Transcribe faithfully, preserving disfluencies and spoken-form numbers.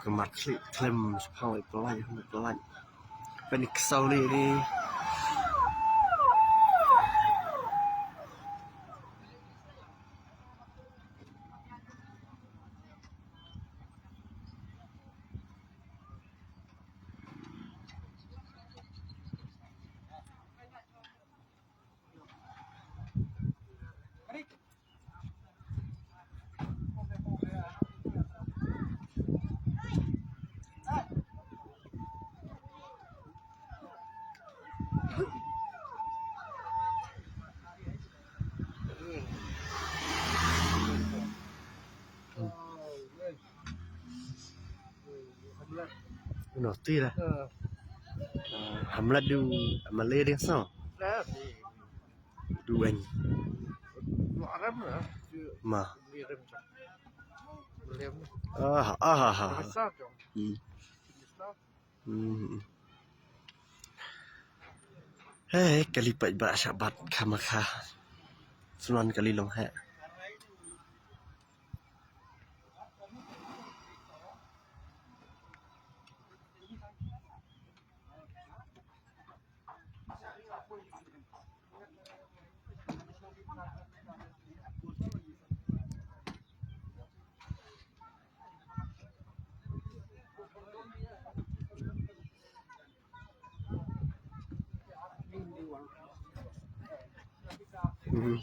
Ka mat khlieh khlem shaphang i pynlait, i pynlait. Pynlait ksaw lei ni. Noh, tu lah. Ah, Hamlet du, Malay dia so. Du en. Ma. Ah, ah, ah, ah. Hmm. Hmm. Hei, kali pat ba shabat khama kha. Sunan kali long he. Mhm.